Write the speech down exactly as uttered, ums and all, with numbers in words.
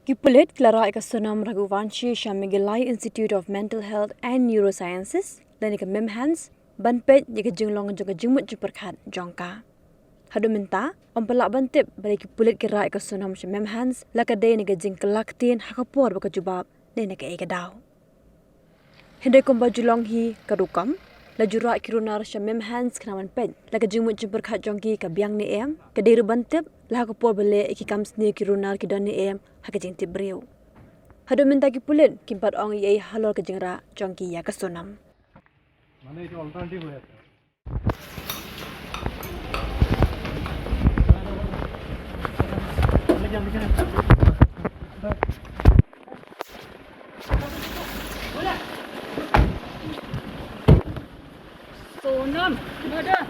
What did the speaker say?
Ki pulit ki la rah ïa ka Sonam Raghuvanshi sha Meghalaya Institute of Mental Health and Neurosciences lane ka MIMHANS ban peit ïa ka jinglong jong ka jingmut jingpyrkhat jong ka. Haduh mynta ym pat lah ban tip balei ki pulit ki rah ïa ka Sonam sha MIMHANS, la ka dei na ka jingkylla ktien ha ka por ba ka jubab ne na kaei ka daw. Hynrei kumba ju long hi ka rukom, la ju rah ki runar sha MIMHANS khnang ban peit la ka jingmut jingpyrkhat jong ki ka biang ne em, ka dei ruh ban tip la ha ka por ba leh ïa ki kam sniew ki runar ki don ne em ha ka jingtip briew. Haduh mynta ki pulit kim pat ong ei ei halor ka jingrah jong ki ïa ka Sonam. Sonam, murder.